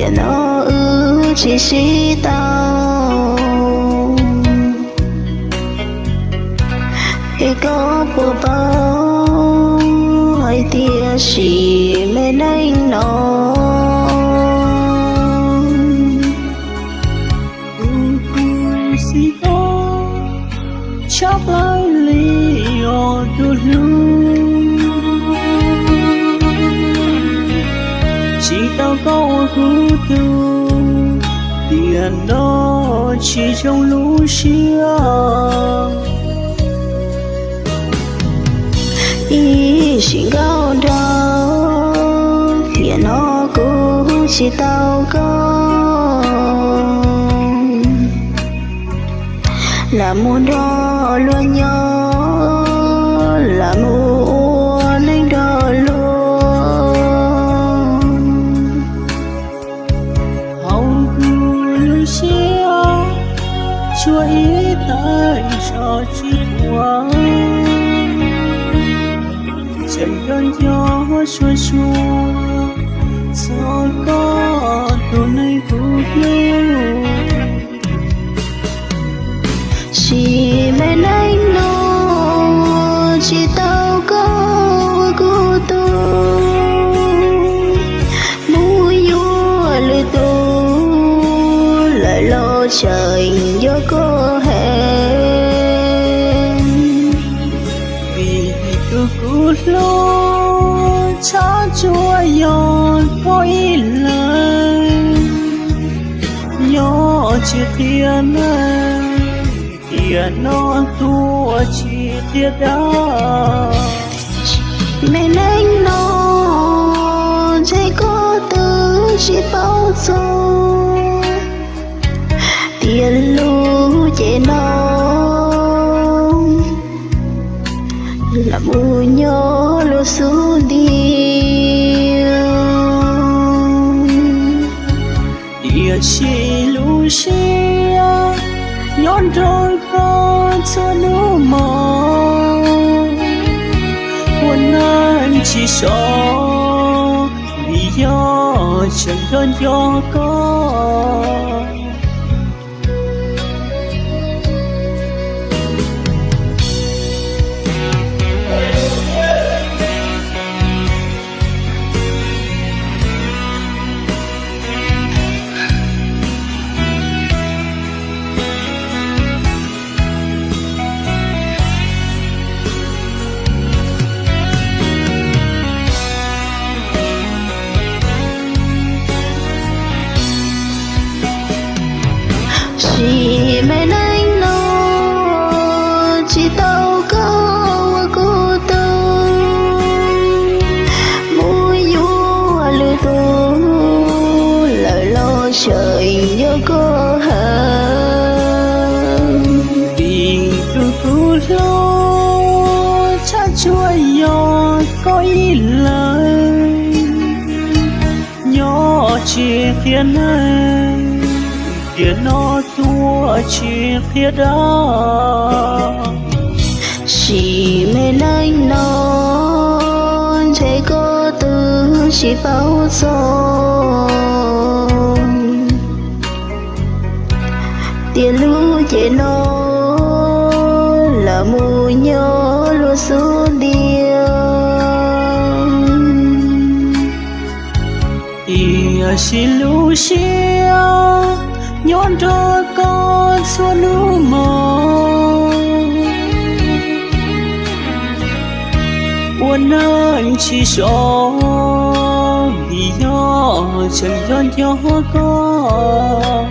Tiam no wb tsis sib tau, es koj puas paub hais tias sim me neej no, kuv kuj xis koj tshaj plaws li os tus hlub. Tsis tau koj ua kuv tug, tiam no tsis zoo lub siab. Ib sim nkauj nraug, tiam no kuv tsis tau koj, lam mus nrog luag nyob, lam mus ua neej nrog luag. Hauv kuv lub siab tshuav ib tag zog tsis thuav, tseem nco nco suav suav txog koj tus neeg kuv hlub. Sim me neej no tsis tau koj ua kuv tug, mus yuav lwm tus lawm los tseem nco koj heev. Vim tus kuv hlub tshab tsuas yog koj ib leeg, nyob tsis qhia neeg, tiam no tuaj tsis qhia dab. Me neej no ntshe koj twb tsis paub txog, tiam lub cev no lam mus nyob luag xub ntiag. Tiam sis lub siab nyob nrog koj txhua hnub hmo, ua neej tsis so, vim yog tseem nco nco koj. Sim me neej no tsis tau koj ua kuv tug, mus yuav lwm tus lawm los tseem nco koj heev. Vim tus kuv hlub tshab tsuas yog koj ib leeg, nyob tsis qhia neeg, tiam no tuaj tsis qhia dab. Sim me neej no ntshe koj twb tsis paub txog, tiam lub cev no lam mus nyob luag xub ntiag. Tiam sis lub siab nyob nrog koj txhua hnub hmo, ua neej tsis so, vim yog tseem nco nco koj.